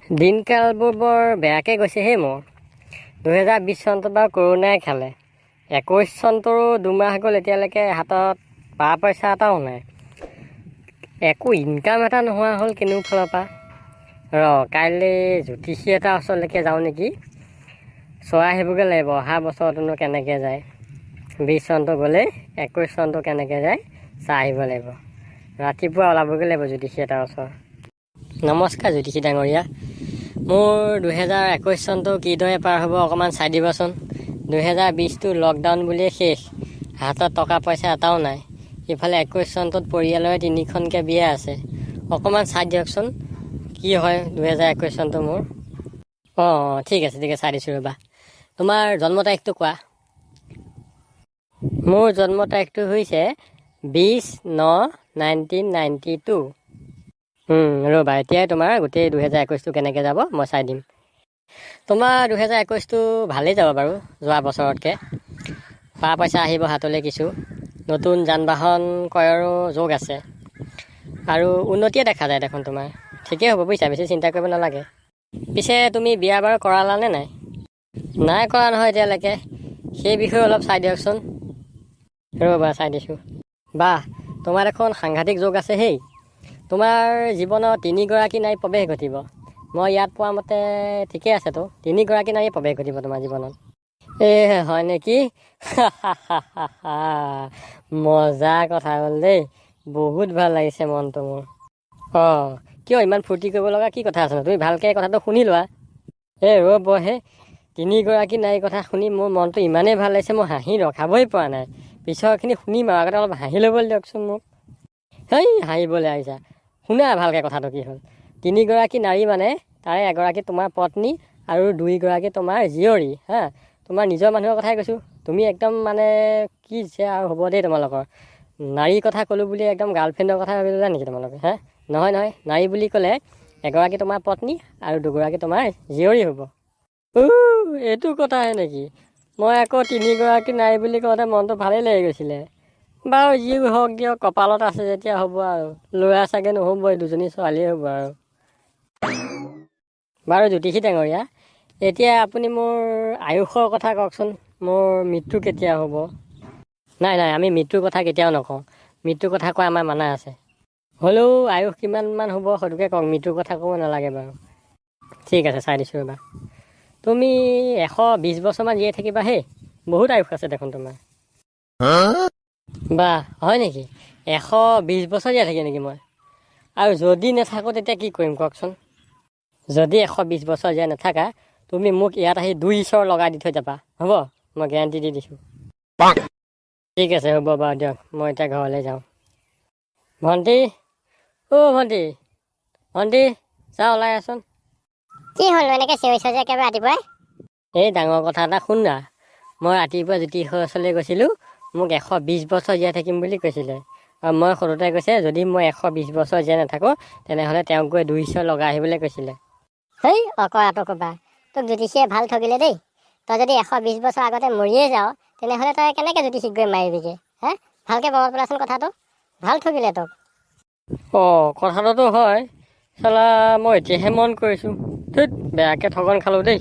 দিনকালবোৰ বৰ বেয়াকৈ গৈছে হেই মোৰ। 2020 চনটোত বাৰু কৰোণাই খালে। 21 চনটোৰো 2 মাহ গ'ল, এতিয়ালৈকে হাতত পা পইচা এটাও নাই। একো ইনকাম এটা নোহোৱা হ'ল কেনেও ফালৰ পৰা। ৰ, কাইলৈ জ্যোতিষী এটা ওচৰলৈকে যাওঁ নেকি, চোৱাই আহিবগৈ লাগিব। অহা বছৰটোনো কেনেকৈ যায়? 20 চনটো গ'লেই, 21 চনটো কেনেকৈ যায় চাই আহিব লাগিব। ৰাতিপুৱা ওলাবগৈ লাগিব জ্যোতিষী এটাৰ ওচৰ। নমস্কাৰ জ্যোতিষী ডাঙৰীয়া, মোৰ 2021 চনটো কিদৰে পাৰ হ'ব অকণমান চাই দিবচোন। 2020টো লকডাউন বুলিয়ে শেষ, হাতত টকা পইচা এটাও নাই। ইফালে 21 চনটোত পৰিয়ালৰে তিনিখনকৈ বিয়া আছে। অকণমান চাই দিয়কচোন, কি হয় 2021 চনটো মোৰ। অঁ অঁ ঠিক আছে, ঠিক আছে, চাই দিছোঁ ৰ'বা। তোমাৰ জন্ম তাৰিখটো কোৱা। মোৰ জন্ম তাৰিখটো হৈছে 20/9/1992। ৰ'বা, এতিয়াই তোমাৰ গোটেই 2021টো কেনেকৈ যাব মই চাই দিম। তোমাৰ 2021টো ভালেই যাব বাৰু যোৱা বছৰতকৈ। পা পইচা আহিব হাতলৈ কিছু, নতুন যান বাহন ক্ৰয়ৰো যোগ আছে আৰু উন্নতিয়ে দেখা যায় দেখোন তোমাৰ। ঠিকেই হ'ব বুজিছা, বেছি চিন্তা কৰিব নালাগে। পিছে তুমি বিয়া বাৰু কৰালানে নাই? নাই কৰা নহয় এতিয়ালৈকে। সেই বিষয়ে অলপ চাই দিয়কচোন। ৰ'বা, চাই দিছোঁ। বাহ, তোমাৰ দেখোন সাংঘাতিক যোগ আছে হেই। তোমাৰ জীৱনত তিনিগৰাকী নাৰী প্ৰৱেশ ঘটিব। মই ইয়াত পোৱা মতে ঠিকে আছেতো, তিনিগৰাকী নাৰী প্ৰৱেশ ঘটিব তোমাৰ জীৱনত। এ হয় নেকি? মজা কথা হ'ল দেই, বহুত ভাল লাগিছে মনটো মোৰ। অঁ, কিয় ইমান ফূৰ্তি কৰিব লগা কি কথা আছে? তুমি ভালকৈ কথাটো শুনি লোৱা। এই ৰ'ব হে, তিনিগৰাকী নাৰীৰ কথা শুনি মোৰ মনটো ইমানেই ভাল লাগিছে, মই হাঁহি ৰখাবই পৰা নাই। পিছৰখিনি শুনিম আৰু, আগতে অলপ হাঁহি ল'বলৈ দিয়কচোন মোক। হেই, হাঁহিবলৈ আহিছা। শুনা ভালকৈ, কথাটো কি হ'ল, তিনিগৰাকী নাৰী মানে তাৰে এগৰাকী তোমাৰ পত্নী আৰু দুইগৰাকী তোমাৰ জীয়ৰী। হা, তোমাৰ নিজৰ মানুহৰ কথাই কৈছোঁ। তুমি একদম মানে কি যে আৰু হ'ব দেই তোমালোকৰ। নাৰীৰ কথা ক'লোঁ বুলি একদম গাৰ্লফ্ৰেণ্ডৰ কথা ভাবি ল'লা নেকি তোমালোকে? হা, নহয় নহয়, নাৰী বুলি ক'লে এগৰাকী তোমাৰ পত্নী আৰু দুগৰাকী তোমাৰ জীয়ৰী হ'ব। এইটো কথাহে নেকি? মই আকৌ তিনিগৰাকী নাৰী বুলি কওঁতে মনটো ভালেই লাগি গৈছিলে। বাৰু যি হওক দিয়ক, কপালত আছে যেতিয়া হ'ব আৰু। ল'ৰা চাগে নহ'বই, দুজনী ছোৱালীয়ে হ'ব আৰু। বাৰু জ্যোতিষী ডাঙৰীয়া, এতিয়া আপুনি মোৰ আয়ুসৰ কথা কওকচোন, মোৰ মৃত্যু কেতিয়া হ'ব? নাই নাই, আমি মৃত্যুৰ কথা কেতিয়াও নকওঁ। মৃত্যুৰ কথা কোৱা আমাৰ মানা আছে। হ'লেও আয়ুস কিমানমান হ'ব সেইটোকে কওক, মৃত্যুৰ কথা ক'ব নালাগে বাৰু। ঠিক আছে, চাই দিছোঁ ৰ'বা। তুমি 120 বছৰমান জীয়াই থাকিবা হেই, বহুত আয়ুস আছে দেখোন তোমাৰ। বাহ, হয় নেকি? 120 বছৰ জীয়াই থাকিম নেকি মই? আৰু যদি নাথাকোঁ তেতিয়া কি কৰিম কওকচোন? যদি 120 বছৰ জীয়াই নাথাকা, তুমি মোক ইয়াত আহি দুই চৰ লগাই দি থৈ যাবা, হ'ব? মই গেৰাণ্টি দি দিছোঁ। ঠিক আছে, হ'ব বাৰু দিয়ক, মই এতিয়া ঘৰলৈ যাওঁ। ভণ্টি, অ' ভণ্টি, ভণ্টি, চা, ওলাই আহচোন। কি হ'ল, এনেকৈ চিঞৰিছ যে একেবাৰে ৰাতিপুৱাই? এই ডাঙৰ কথা এটা শুন না। মই ৰাতিপুৱা জ্যোতিষৰ ওচৰলৈ গৈছিলোঁ। মোক 120 বছৰ জীয়াই থাকিম বুলি কৈছিলে আৰু মই সৰুতে কৈছে, যদি মই 120 বছৰ জীয়াই নাথাকোঁ তেনেহ'লে তেওঁক গৈ দুই চৰ লগাই আহিবলৈ কৈছিলে। হেই অকৰাটো ক'বা, তোক জ্যোতিষীয়ে ভাল ঠগিলে দেই। তই যদি 120 বছৰ আগতে মৰিয়ে যাৱ, তেনেহ'লে তই কেনেকৈ জ্যোতিষীক গৈ মাৰিবিগৈ? হে, ভালকৈ মনত পেলাচোন কথাটো। ভাল ঠগিলে তোক। অঁ, কথাটোতো হয়। চালা, মই এতিয়াহে মন কৰিছোঁ। ধেত, বেয়াকৈ ঠগন খালোঁ দেই।